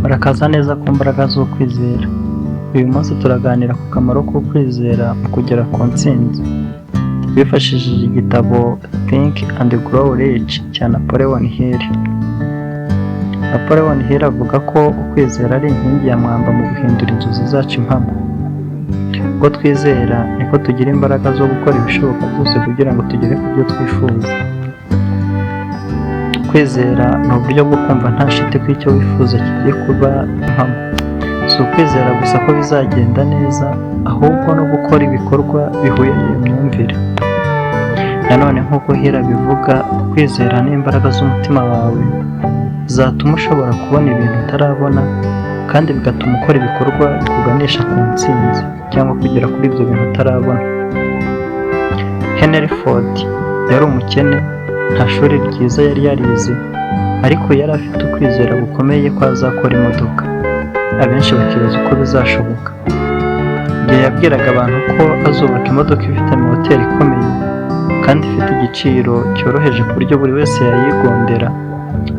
Murakaza neza ku mbaraga z'ukwizera. Uyu munsi turaganira ku kamaro k'ukwizera mu kugera ku ntsinzi, twifashishije igitabo Think and Grow Rich cya Napoleon Hill. Napoleon Hill avuga ko ukwizera ari inkingi ya mwamba mu guhindura inzozi zacu impamo. Uko twizera niko tugira imbaraga zo gukora ibishoboka byose kugira ngo tugere ku byo twifuza. Kwizera ni uburyo bwo kumva nta shiti ko icyo wifuza kigiye kuba impamo. Si ukwizera gusa ko bizagenda neza, ahubwo no gukora ibikorwa bihuye n'iyo myumvire. Nanone nk'uko Hill abivuga, kwizera ni imbaraga z'umutima wawe zatuma ushobora kubona ibintu utarabona, kandi bigatuma ukora ibikorwa bikuganisha ku ntsinzi cyangwa kugera kuri ibyo bintu utarabona. Henry Ford yari umukene, nta shuri ryiza yari yarize, ariko yari afite ukwizera gukomeye ko azakora imodoka, abenshi bakibaza uko bizashoboka. Igihe yabwiraga abantu ko azubaka imodoka ifite moteri ikomeye kandi ifite igiciro cyoroheje ku buryo buri wese yayigondera,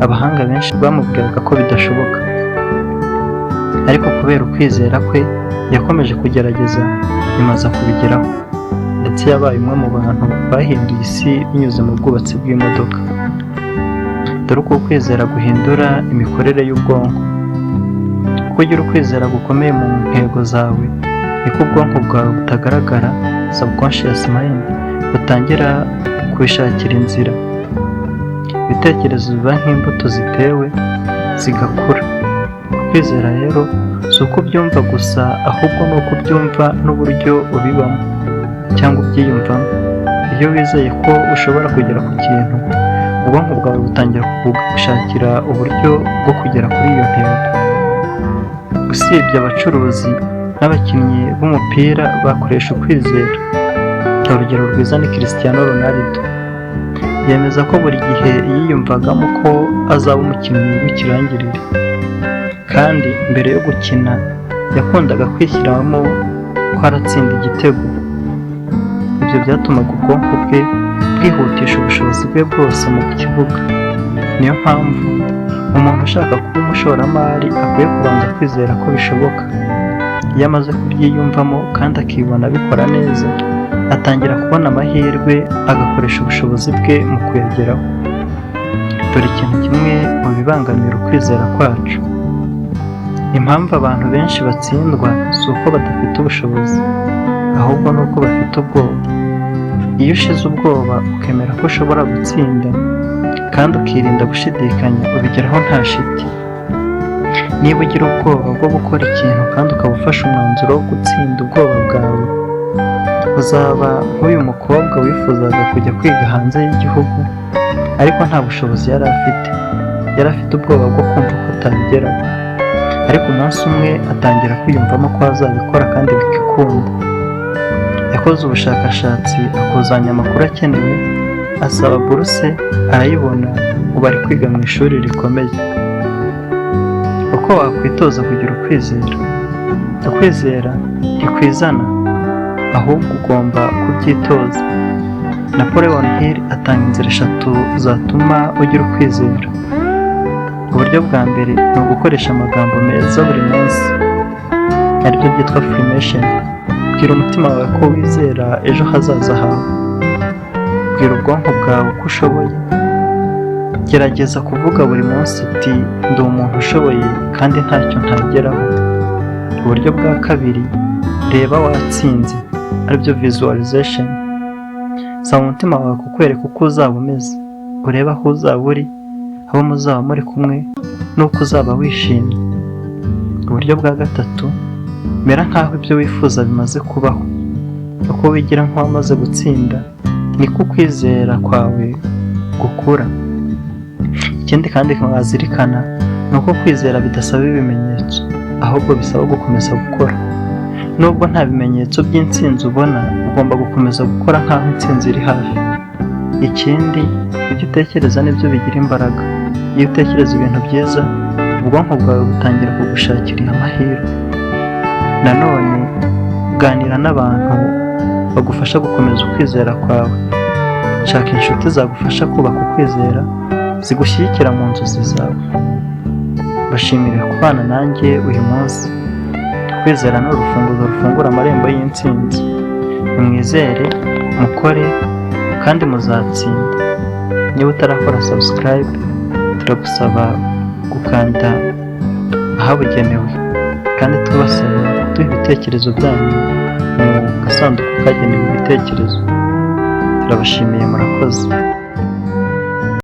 abahanga benshi bamubwiraga ko bidashoboka. Ariko kubera ukwizera kwe, yakomeje kugerageza, nyuma aza kubigeraho. Ndetse yabaye umwe mu bantu bahinduye isi binyuze mu bwubatsi bw'imodoka. Dore uko ukwizera guhindura imikorere y'ubwonko. Uko ugira ukwizera gukomeye mu ntego zawe, niko ubwonko bwawe butagaragara, subconscious mind, butangira kubishakira inzira. Ibitekerezo biba nk'imbuto zitewe zigakura. Ukwizera rero si uko ubyumva gusa, ahubwo ni uko ubyumva n'uburyo ubibamo cyangwa ubyiyumvamo. Iyo wizeye ko ushobora kugera ku kintu, ubwonko bwawe butangira kugushakira uburyo bwo kugera kuri iyo ntego. Usibye abacuruzi, n'abakinnyi b'umupira bakoresha ukwizera. Urugero rwiza ni Cristiano Ronaldo. Yemeza ko buri gihe yiyumvagamo ko azaba umukinnyi w'ikirangirire, kandi mbere yo gukina yakundaga kwishyiramo ko aratsinda igitego. Ibyo byatumaga ubwonko bwe bwihutisha ubushobozi bwe bwose mu kibuga. Niyo mpamvu umuntu ushaka kuba umushoramari akwiye kubanza kwizera ko bishoboka. Iyo amaze kubyiyumvamo kandi akibona abikora neza, atangira kubona amahirwe, agakoresha ubushobozi bwe mu kuyageraho. Dore ikintu kimwe mu bibangamira ukwizera kwacu: impamvu abantu benshi batsindwa si uko badafite ubushobozi, ahubwo ni uko bafite ubwoba. Iyo ushize ubwoba, ukemera ko ushobora gutsinda kandi ukirinda gushidikanya, ubigeraho nta shiti. Niba ugira ubwoba bwo gukora ikintu kandi ukaba ufashe umwanzuro wo gutsinda ubwoba bwawe, uzaba nk'uyu mukobwa wifuzaga kujya kwiga hanze y'igihugu, ariko nta bushobozi yari afite. Yari afite ubwoba bwo kumva ko atabigeraho, ariko umunsi umwe atangira kwiyumvamo ko azabikora kandi bigakunda. Yakoze ubushakashatsi, akusanya amakuru akenewe, asaba buruse, arayibona. Ubu ari kwiga mu ishuri rikomeye. Uko wakwitoza kugira ukwizera: ukwizera ntikwizana, ahubwo ugomba kubyitoza. Napoleon Hill atanga inzira eshatu zatuma ugira ukwizera. Uburyo bwa mbere ni ugukoresha amagambo meza buri munsi, aribyo byitwa affirmation. Bwira umutima wawe ko wizera ejo hazaza hawe. Bwira ubwonko bwawe ko ushoboye. Gerageza kuvuga buri munsi uti: "Ndi umuntu ushoboye kandi ntacyo ntageraho." Uburyo bwa kabiri: reba watsinze, aribyo visualization. Saba umutima wawe kukwereka uko uzaba umeze, urebe aho uzaba uri, abo muzaba muri kumwe n'uko uzaba wishimye. Uburyo bwa gatatu: mera nk'aho ibyo wifuza bimaze kubaho. Uko wigira nk'uwamaze gutsinda, niko ukwizera kwawe gukura. Ikindi kandi mwazirikana ni uko kwizera bidasaba ibimenyetso, ahubwo bisaba gukomeza gukora. Nubwo nta bimenyetso by'intsinzi ubona, ugomba gukomeza gukora nk'aho intsinzi iri hafi. Ikindi, ibyo utekereza nibyo bigira imbaraga. Iyo utekereza ibintu byiza, ubwonko bwawe butangira kugushakira amahirwe. Nanone ganira n'abantu bagufasha gukomeza ukwizera kwawe. Shaka inshuti zagufasha kubaka ukwizera, zigushyigikira mu nzozi zawe. Mbashimire kubana nanjye uyu munsi. Kwizera ni urufunguzo rufungura amarembo y'intsinzi. Nimwizere, mukore kandi muzatsinda. Niba utarakora subscribe, turagusaba gukanda ahabugenewe, kandi tubasaba kuduha ibitekerezo byanyu mu gasanduku kagenewe ibitekerezo. Turabashimiye, murakoze.